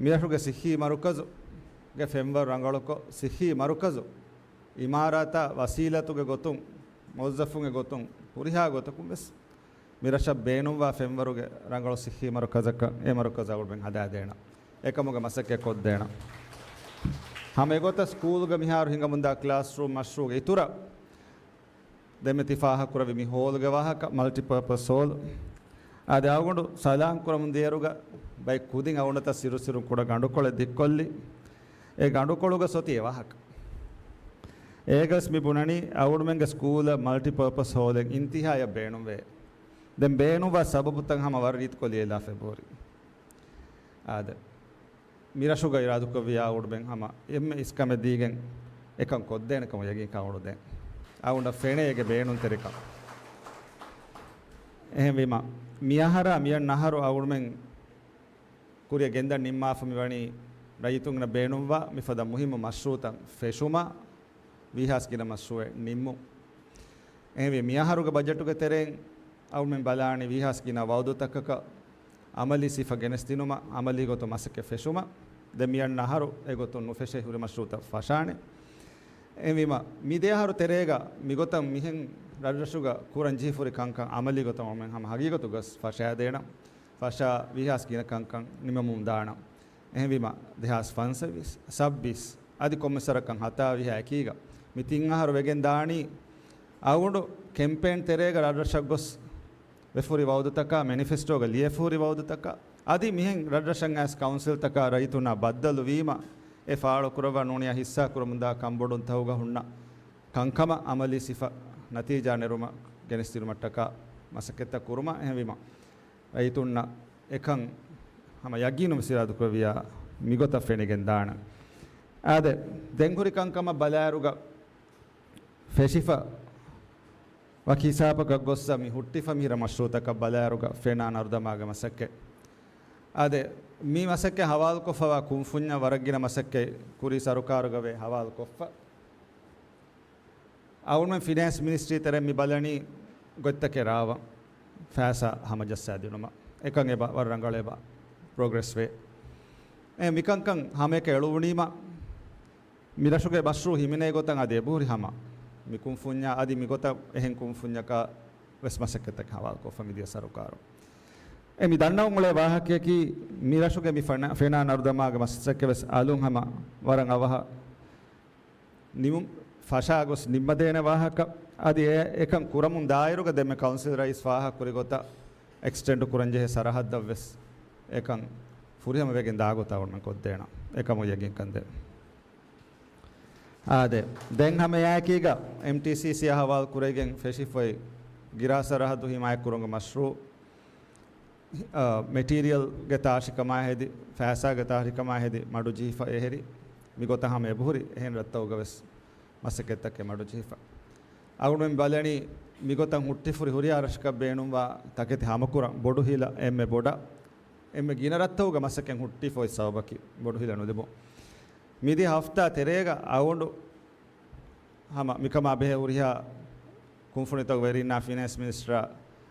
މިރަށުގެ ސިއްހީ މަރުކަޒުގެ ފެންވަރު ރަނގަޅުކޮށް، ސިއްހީ މަރުކަޒު އިމާރާތާ ވަސީލަތުގެ ގޮތުން، މުވައްޒަފުންގެ ގޮތުން، ހުރިހާ ގޮތަކުން ވެސް މިރަށަށް ބޭނުންވާ ފެންވަރުގެ ރަނގަޅު ސިއްހީ މަރުކަޒަކަށް އެ މަރުކަޒު އަޅުގަނޑުމެން ހަދާދޭނަން. އެކަމުގެ މަސައްކަތް ކޮށްދޭނަން. ހަމަ އެގޮތަށް ސްކޫލްގަ މިހާރު ހިނގަމުންދާ ކްލާސްރޫމް މަޝްރޫޢުގެ އިތުރަށް ދެންމެ ތި ފާހަގަކުރެއްވި މި ހޯލްގެ ވާހަކަ، މަލްޓިޕާޕަސް ހޯލް. އާދެ، އަޅުގަނޑު ސަލާން ކުރަމުން ދިޔައިރުގަ ބައެއް ކުދިން އަޅުގަނޑަށް ސިރު ސިރުން ކުޑަ ގަނޑުކޮޅެއް ދިއްކޮށްލި. އެ ގަނޑުކޮޅުގަ އޮތީ އެ ވާހަކަ. އޭގަސް މި ބުނަނީ އަޅުގަނޑުމެންގެ ސްކޫލަށް މަލްޓިޕާޕަސް ހޯލެއް އިންތިހާޔަށް ބޭނުންވޭ. ދެން ބޭނުންވާ ސަބަބުތައް ހަމަ ވަރަށް ރީތިކޮށް ލިޔެލާފަ އެބަހުރި. އާދެ. މިރަށުގަ އިރާދަކުރެއްވިއްޔާ އަޅުގަނޑުމެން ހަމަ އެންމެ އިސްކަމެއް ދީގެން އެކަން ކޮށްދޭނެ ކަމަށް ޔަގީންކަން އަޅުގަނޑު ދޭން. އަޅުގަނޑަށް ފެނޭ އޭގެ ބޭނުންތެރިކަން. އެހެންވީމަ، މި އަހަރާ މިއަންނަ އަހަރު އަޅުގަނޑުމެން ކުރިއަށް ގެންދަން ނިންމާފަ މިވަނީ ރައްޔިތުންނަށް ބޭނުންވާ މިފަދަ މުހިއްމު މަޝްރޫޢުތައް ފެށުމަށް ވީހާވެސް ގިނަ މަޝްރޫޢެއް ނިންމުން. އެހެންވެ، މިއަހަރުގެ ބަޖެޓުގެ ތެރެއިން އަޅުމެން ބަލާނީ ވީހާވެސް ގިނަ ވައުދުތަކަކަށް އަމަލީ ސިފަ ގެނެސްދިނުމަށް، އަމަލީ ގޮތުން މަސައްކަތް ފެށުމަށް. ދެން މިއަންނަ އަހަރު އެގޮތުން ނުފެށޭ ހުރި މަޝްރޫޢުތައް ފަށާނެ. އެހެންވީމަ، މި ދެ އަހަރު ތެރޭގަ މިގޮތަށް މިހެން ރަށްރަށުގަ ކުރަން ޖެހިފަ ހުރި ކަންކަން އަމަލީ ގޮތަށް އަޅުމެން ހަމަ ހަގީގަތުގަސް ފަށާދޭނަން. ފަށާ ވީހާވެސް ގިނަ ކަންކަން ނިމެމުން ދާނަން. އެހެންވީމަ، ދެހާސް ފަންސަވީސް، ސައްބީސް އަދި ކޮންމެސް ވަރަކަށް ހަތާވީހާ އެކީގަ މި ތިން އަހަރު ވެގެން ދާނީ އަޅުގަނޑު ކެމްޕޭން ތެރޭގަ ރަށްރަށަށް ގޮސް ވެފަ ހުރި ވައުދުތަކާ، މެނިފެސްޓޯގަ ލިޔެފަ ހުރި ވައުދުތަކާ، އަދި މިހެން ރަށްރަށަށް އައިސް ކައުންސިލްތަކާ ރައްޔިތުންނާ ބައްދަލުވީމަ، އެ ފާޅުކުރައްވާ ނޫނިއްޔާ ހިއްސާ ކުރަމުންދާ ކަންބޮޑުންތަކުގަ ހުންނަ ކަންކަމަށް އަމަލީ ސިފަ ނަތީޖާ ނެރުމަށް ގެނެސްދިނުމަށްޓަކާ މަސައްކަތްތައް ކުރުމަށް. އެހެންވީމަ، ރައްޔިތުންނަށް އެކަން ހަމަ ޔަގީނުން ވެސް އިރާދަކުރެއްވިއްޔާ މިގޮތަށް ފެނިގެން ދާނަން. އާދެ، ދެން ހުރި ކަންކަމަށް ބަލާއިރުގަ ފެށިފަ ވަކި ހިސާބަކަށް ގޮއްސަ މި ހުއްޓިފަ މިހިރަ މަޝްރޫޢުތަކަށް ބަލާއިރުގަ ފެނާ ނަރުދަމާގެ މަސައްކަތް. އާދެ، މި މަސައްކަތް ހަވާލުކޮށްފަވާ ކުންފުންޏަށް ވަރަށް ގިނަ މަސައްކަތް ކުރީ ސަރުކާރުގަވެ ހަވާލުކޮށްފަ. އަޅުގަނޑުމެން ފިނޭންސް މިނިސްޓްރީ ތެރެއިން މި ބަލަނީ ގޮތްތަކެއް ރާވަން ފައިސާ ހަމަޖައްސާދިނުމަށް. އެކަން އެބަ ވަރަށް ރަނގަޅު އެބަ ޕްރޮގްރެސް ވޭ. އެ މިކަންކަން ހަމައެކަށް އެޅުވުނީމަ މި ރަށުގެ މަޝްރޫޢު ހިމެނޭ ގޮތަށް އަދި އެބަހުރި ހަމަ މި ކުންފުންޏާ އަދި މިގޮތަށް އެހެން ކުންފުންޏަކާ ވެސް މަސައްކަތްތަކެއް ހަވާލުކޮށްފަ މިދިޔަ ސަރުކާރުން. އެ މި ދަންނަވަން އުޅޭ ވާހަކަޔަކީ މި ރަށުގެ މި ފެނާ، ފެނާ ނަރުދަމާގެ މަސައްކަތް ވެސް އަލުން ހަމަ ވަރަށް އަވަހަށް ނިމު، ފަށާ ގޮސް ނިންމަދޭނެ ވާހަކަ. އަދި އެ، އެކަން ކުރަމުން ދާއިރުގަ ދެންމެ ކައުންސިލް ރައީސް ފާހަގަކުރި ގޮތަށް އެކްސްޓެންޑް ކުރަންޖެހޭ ސަރަހައްދަށް ވެސް އެކަން ފުރިހަމަ ވެގެން ދާ ގޮތަށް އަޅުގަނޑުމެން ކޮށްދޭނަން އެކަމު ޔަގީންކަން ދޭ. އާދެ، ދެން ހަމަ އެއާއެކީގަ އެމްޓީސީސީއާ ހަވާލު ކުރެވިގެން ފެށިފައި ގިރާ ސަރަހައްދު ހިމާޔަތްކުރުމުގެ މަޝްރޫޢު، އަ، މެޓީރިއަލްގެ ތާށިކަމާ ހެދި، ފައިސާގެ ތާށިކަމާ ހެދި މަޑުޖެހިފަ އެހެރި، މިގޮތަށް ހަމަ އެބަހުރި އެހެން ރަށްތަކުގަ ވެސް މަސައްކަތްތަކެއް މަޑުޖެހިފަ. އަޅުގަނޑުމެން ބަލަނީ މިގޮތަށް ހުއްޓިފަ ހުރި ހުރިހާ ރަށަކަށް ބޭނުންވާ ތަކެތި ހަމަކުރަން ބޮޑު ހިލަ އެންމެ ބޮޑަށް، އެންމެ ގިނަ ރަށްތަކުގަ މަސައްކަތް ހުއްޓިފަ އޮތް ސަބަބަކީ ބޮޑު ހިލަ ނުލިބުން. މިދިޔަ ހަފްތާ ތެރޭގަ އަޅުގަނޑު ހަމަ މިކަމާ ބެހޭ ހުރިހާ ކުންފުނިތަކުގެ ވެރިންނާ ފިނޭންސް މިނިސްޓަރާ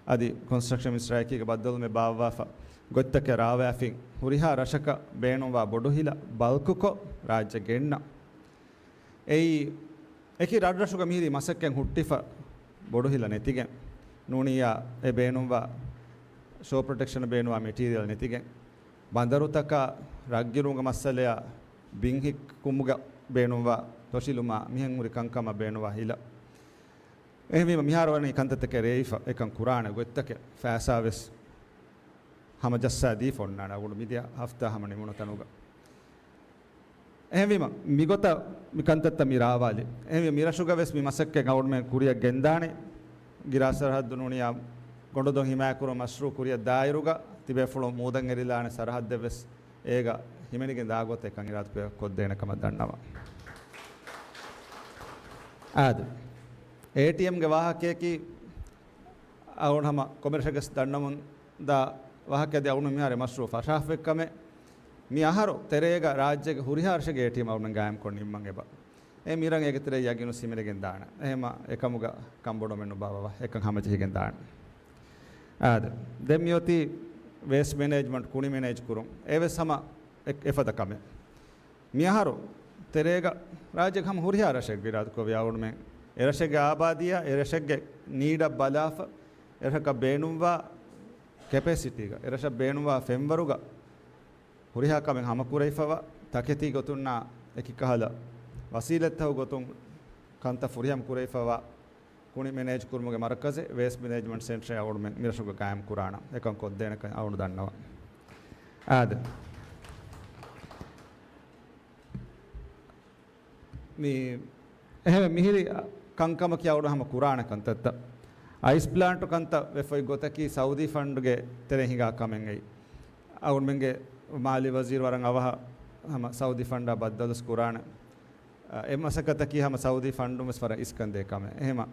އަދި ކޮންސްޓްރަކްޝަން މިނިސްޓަރާ އެކީގަ ބައްދަލުވުމެއް ބާއްވާފަ ގޮތްތަކެއް ރާވާފިން ހުރިހާ ރަށަކަށް ބޭނުންވާ ބޮޑު ހިލަ ބަލްކުކޮށް ރާއްޖެ ގެންނަ. އެއީ އެކި ރަށްރަށުގަ މިހިރީ މަސައްކަތް ހުއްޓިފަ ބޮޑު ހިލަ ނެތިގެން ނޫނިއްޔާ އެ ބޭނުންވާ ޝޯ ޕްރޮޓެކްޝަނަށް ބޭނުންވާ މެޓީރިއަލް ނެތިގެން ބަނދަރުތަކާ ރަށްގިރުމުގެ މައްސަލަޔާ ބިން ހިއްކުމުގަ ބޭނުންވާ ދޮށިލުމާ މިހެން ހުރި ކަންކަމަށް ބޭނުންވާ ހިލަ. އެހެންވީމަ މިހާރު ވަނީ ކަންތައްތަކެއް ރޭވިފަ އެކަން ކުރާނެ ގޮތްތަކެއް ފައިސާ ވެސް ހަމަޖައްސާ ދީފަ އޮންނާނެ އަޅުގަނޑު މިދިޔަ ހަފްތާ ހަމަ ނިމުނު ތަނުގަ. އެހެންވީމަ މިގޮތަށް މި ކަންތައްތައް މި ރާވާލި. އެހެންވީ މިރަށުގަ ވެސް މި މަސައްކަތް އަޅުގަނޑުމެން ކުރިއަށް ގެންދާނެ. ގިރާ ސަރަހައްދު ނޫނިއްޔާ ގޮނޑުދޮށް ހިމާޔަތްކުރުމަށް މަޝްރޫޢު ކުރިއަށް ދާއިރުގަ ތިބޭފުޅުން މޫދަށް އެރިލާނެ ސަރަހައްދެއް ވެސް އޭގަ ހިމެނިގެން ދާ ގޮތަށް އެކަން އިރާދަކުރިއަށް ކޮށްދޭނެ ކަމަށް ދަންނަވަން. އާދެ، އޭޓީއެމްގެ ވާހަކަޔަކީ އަޅުގަނޑު ހަމަ ކޮންމެ ރަށެއްގަސް ދަންނަމުން ދާ ވާހަކަ އަދި އަޅުގަނޑު މިހާރު މަޝްރޫޢު ފަށާފައި ކަމެއް. މި އަހަރު ތެރޭގަ ރާއްޖޭގެ ހުރިހާ ރަށެއްގެ އޭޓީއެމް އަޅުގަނޑު ގާއިމްކޮށް ނިންމަން އެބަ. އެ މިރަށް އޭގެ ތެރޭ ޔަގީނު ހިމެނިގެން ދާނެ. އެހެމަ އެކަމުގަ ކަންބޮޑުމެއް ނުބާވަވާ އެކަން ހަމަޖެހިގެން ދާނެ. އާދެ، ދެން މިއޮތީ ވޭސްޓް މެނޭޖްމަންޓް ކުނި މެނޭޖް ކުރުން. އެވެސް ހަމަ އެ-، އެފަދަ ކަމެއް. މިއަހަރު ތެރޭގަ ރާއްޖޭގެ ހަމަ ހުރިހާ ރަށެއްގެ އިރާދަކުރެއްވިޔާ އަޅުގަނޑުމެން އެ ރަށެއްގެ އާބާދީއާ އެ ރަށެއްގެ ނީޑަށް ބަލާފަ، އެ ރަށަކަށް ބޭނުންވާ ކެޕޭސިޓީގަ، އެ ރަށަށް ބޭނުންވާ ފެންވަރުގަ ހުރިހާ ކަމެއް ހަމަކުރެވިފަވާ، ތަކެތީ ގޮތުންނާ އެކިކަހަލަ ވަސީލަތްތަކު ގޮތުން ކަންތައް ފުރިހަމަ ކުރެވިފަވާ، ކުނި މެނޭޖް ކުރުމުގެ މަރުކަޒެއް ވޭސްޓް މެނޭޖްމަންޓް ސެންޓަރެއް އަޅުގަނޑުމެން މިރަށުގަ ގާއިމް ކުރާނަން އެކަން ކޮށްދޭނެކަން އަޅުގަނޑު ދަންނަވަން. އާދެ. މި އެހެން މިހިރި ކަންކަމަކީ އަޅުގަނޑު ހަމަ ކުރާނެ ކަންތައްތައް. އައިސް ޕްލާންޓު ކަންތައް ވެފައި ގޮތަކީ ސައުދީ ފަންޑްގެ ތެރެއިން ހިނގާ ކަމެއް އެއީ. އަޅުގަނޑުމެންގެ މާލީ ވަޒީރު ވަރަށް އަވަހަށް ހަމަ ސައުދީ ފަންޑާ ބައްދަލުވެސް ކުރާނެ. އެ މަސައްކަތަކީ ހަމަ ސައުދީ ފަންޑުން ވެސް ވަރަށް އިސްކަންދޭ ކަމެއް. އެހެމަ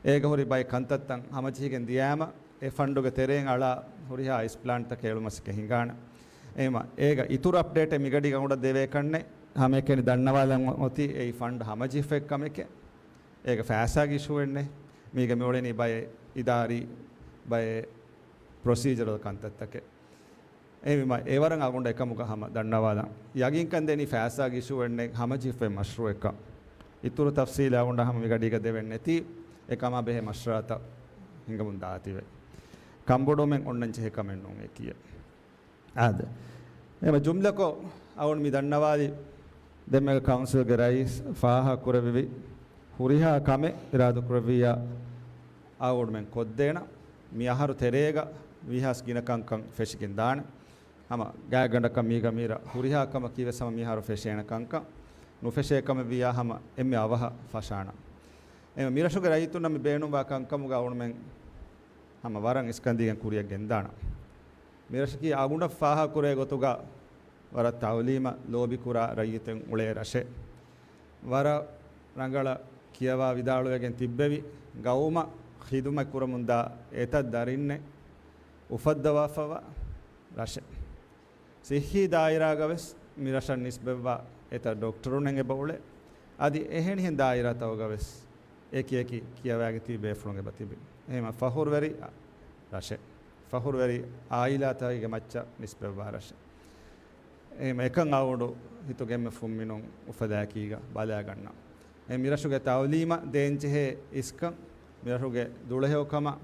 އޭގަ ހުރި ބައެއް ކަންތައްތައް ހަމަޖެހިގެން ދިޔާމަ، އެ ފަންޑުގެ ތެރެއިން އަޅާ ހުރިހާ އައިސް ޕްލާންޓްތަކެއް އެޅުމަށް ހިނގާނެ. އެހެމަ އޭގަ އިތުރު އަޕްޑޭޓެއް މިގަޑީގަ އަޅުގަނޑަށް ދެވޭކަށްނެއް. ހަމައެކަނި ދަންނަވާލަން އޮތީ އެއީ ފަންޑް ހަމަޖެހިފައި ކަމެކޭ. އޭގަ ފައިސާގެ އިޝޫއެއްނެއް. މީގަ މިއުޅެނީ ބައެއް އިދާރީ، ބައެއް ޕްރޮސީޖަރަލް ކަންތައްތަކެއް. އެހެންވީމަ އެވަރަށް އަޅުގަނޑަށް އެކަމުގަ ހަމަ ދަންނަވާލަން. ޔަގީންކަން ދެނީ ފައިސާގެ އިޝޫއެއްނެއް، ހަމަޖެހިފައި މަޝްރޫޢެއްކަން. އިތުރު ތަފްސީލެއް އަޅުގަނޑަށް ހަމަ މިގަޑީގަ ދެވެން ނެތީ، އެކަމާ ބެހޭ މަޝްވަރާތައް ހިނގަމުން ދާތީވެ. ކަންބޮޑުވުމެއް އޮންނަން ޖެހޭ ކަމެއް ނޫން އެކީއެއް. އާދެ. އެމަ ޖުމްލަކޮށް އަޅުގަނޑު މި ދަންނަވާލި ދެންމެގަ ކައުންސިލްގެ ރައީސް ފާހަގަ ކުރެއްވި ހުރިހާ ކަމެއް އިރާދަކުރެއްވިއްޔާ އަޅުގަނޑުމެން ކޮށްދޭނަން. މި އަހަރު ތެރޭގަ ވީހާވެސް ގިނަ ކަންކަން ފެށިގެން ދާނެ. ހަމަ ގާތްގަނޑަކަށް މީގަ މީރަށް ހުރިހާ ކަމަކީ ވެސް ހަމަ މިހާރު ފެށޭނެ ކަންކަން. ނުފެށޭ ކަމެއް ވިއްޔާ ހަމަ އެންމެ އަވަހަށް ފަށާނަން. އެ މިރަށުގެ ރައްޔިތުންނަށް މި ބޭނުންވާ ކަންކަމުގަ އަޅުގަނޑުމެން ހަމަ ވަރަށް އިސްކަންދީގެން ކުރިއަށް ގެންދާނަން. މިރަށަކީ އަޅުގަނޑަށް ފާހަގަކުރޭ ގޮތުގަ ވަރަށް ތައުލީމަށް ލޯބިކުރާ ރައްޔިތުން އުޅޭ ރަށެއް. ވަރަށް ރަނގަޅަށް ކިޔަވާ ވިދާޅުވެގެން ތިއްބެވި ގައުމަށް ޚިދުމަތް ކުރަމުންދާ އެތައް ދަރިންނެއް އުފައްދަވާފަވާ ރަށެއް. ސިއްހީ ދާއިރާގަވެސް މި ރަށަށް ނިސްބަތްވާ އެތައް ޑޮކްޓަރުން އެބަ އުޅޭ. އަދި އެހެނިހެން ދާއިރާތަކުގަވެސް އެކި އެކި ކިޔަވާގެތީ ބޭފުޅުން އެބަ ތިބި. އެހެން ފަހުރުވެރި ރަށެއް. ފަހުރުވެރި އާއިލާތަކުގެ މައްޗަށް ނިސްބަތްވާ ރަށެއް. އެހެން އެކަން އަޅުގަނޑު ހިތުގެ އެންމެ ފުންމިނުން އުފަލާއެކީގަ ބަލާގަންނަ. އެ މިރަށުގެ ތައުލީމަށް ދޭންޖެހޭ އިސްކަން، މިރަށުގެ ދުޅަހެޔޮކަމަށް،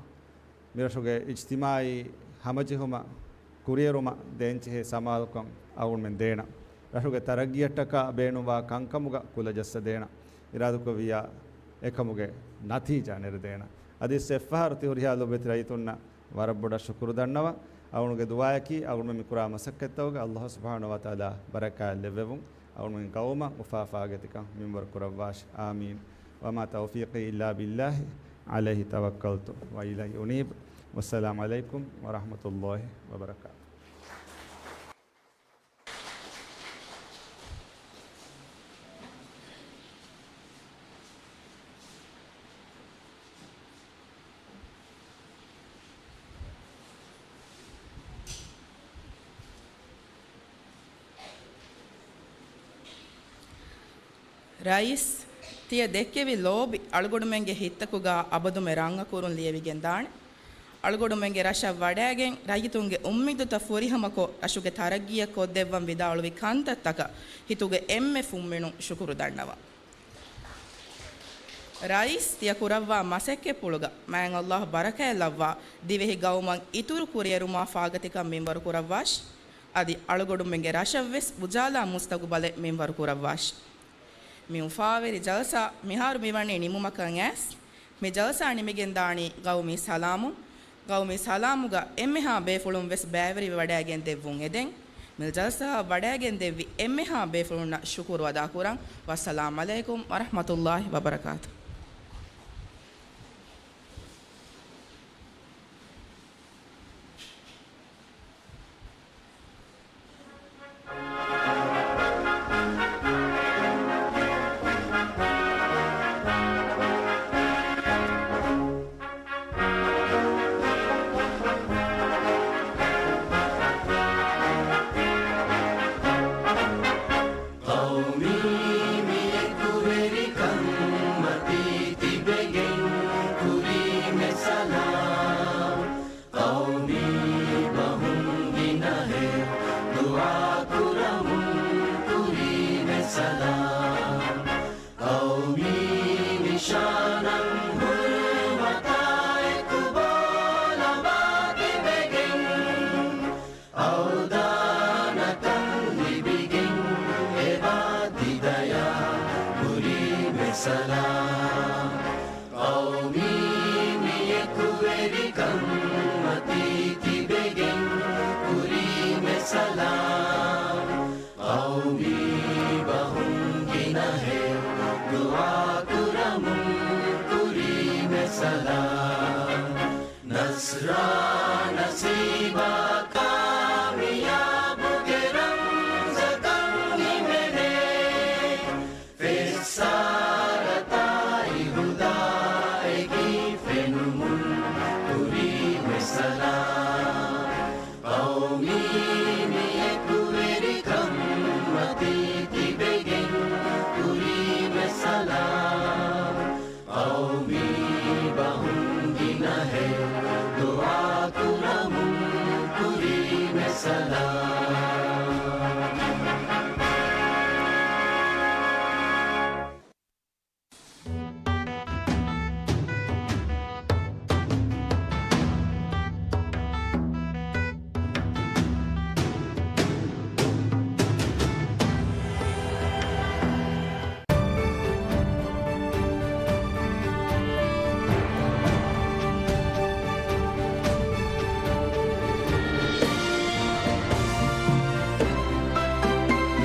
މިރަށުގެ އިޖްތިމާއީ ހަމަޖެހުމަށް، ކުރިއެރުމަށް ދޭންޖެހޭ ސަމާލުކަން އަޅުގަނޑުމެން ދޭނަ. ރަށުގެ ތަރައްގީއަށްޓަކާ ބޭނުންވާ ކަންކަމުގަ ކުލަ ޖައްސަދޭނަ. އިރާދަކުރެއްވިއްޔާ އެކަމުގެ ނަތީޖާ ނެރެދޭނަ. އަދި އެއްފަހަރު ތި ހުރިހާ ލޮބުވެތި ރައްޔިތުންނަށް ވަރަށް ބޮޑަށް ޝުކުރު ދަންނަވަން. އަޅުގަނޑުގެ ދުޢާއަކީ، އަޅުގަނޑުމެން މި ކުރާ މަސައްކަތްތަކުގަ ﷲ ސުބްޙާނަހޫ ވަތަޢާލާ ބަރަކާތް ލެއްވެވުން، އަޅުގަނޑުމެން ގައުމަށް އުފާ ފާގަތިކަން މިންވަރު ކުރައްވާށި. އާމީން. وما توفيقي إلا بالله، عليه توكلت وإليه أنيب. والسلام عليكم ورحمة الله وبركاته. ރައީސް، ތިޔަ ދެއްކެވި ލޯބި އަޅުގަނޑުމެންގެ ހިތްތަކުގަ އަބަދުމެ ރަނގަކުރުން ލިޔެވިގެން ދާނެ. އަޅުގަނޑުމެންގެ ރަށަށް ވަޑައިގެން، ރައްޔިތުންގެ އުއްމީދުތައް ފުރިހަމަކޮށް، ރަށުގެ ތަރައްގީއަށް ކޮށްދެއްވަން ވިދާޅުވި ކަންތައްތަކަށް ހިތުގެ އެންމެ ފުންމިނުން ޝުކުރު ދަންނަވަން. ރައީސް، ތިޔަ ކުރައްވާ މަސައްކަތްޕުޅުގަ މާތް ﷲ ބަރަކާތް ލައްވާ، ދިވެހި ގައުމަށް އިތުރު ކުރިއެރުމާ ފާގަތިކަން މިންވަރު ކުރައްވާށި. އަދި އަޅުގަނޑުމެންގެ ރަށަށްވެސް އުޖާލާ މުސްތަގުބަލެއް މިންވަރު ކުރައްވާށި. މި އުފާވެރި ޖަލްސާ މިހާރު މިވަނީ ނިމުމަކަށް އައިސް، މި ޖަލްސާ ނިމިގެންދާނީ ގައުމީ ސަލާމުން. ގައުމީ ސަލާމުގަ އެންމެހާ ބޭފުޅުން ވެސް ބައިވެރިވެވަޑައިގެން ދެއްވުން އެދެން. މި ޖަލްސާއަށް ވަޑައިގެން ދެއްވި އެންމެހާ ބޭފުޅުންނަށް ޝުކުރު އަދާކުރަން. ވައްސަލާމް ޢަލައިކުމް ވަރަޙްމަތުﷲ ވަބަރަކާތު. ޤައުމީ މި އެކުވެރިކަން މަތީ ތިބެގެން ކުރީމެ ސަލާމް. ޤައުމީ ބަހުން ގިނަހެއް ދުޢާ ކުރަމުން ކުރީމެ ސަލާމް. ޤައުމީ ނިޝާނަށް ހުރުމަތާ އެކު ބޯލަވާ ތިބެގެން، އަވްދާނަކަން ލިބިގެން އެބާ ތިދަޔާ ކުރީމެ ސަލާމް. ޤައުމީ މި އެކުވެރިކަން މަތީ ތިބެގެން ކުރީމެ ސަލާމް. ޤައުމީ ބަހުން ގިނަހެއް ދުޢާ ކުރަމުން ކުރީމެ ސަލާމް. ނަޞްރާ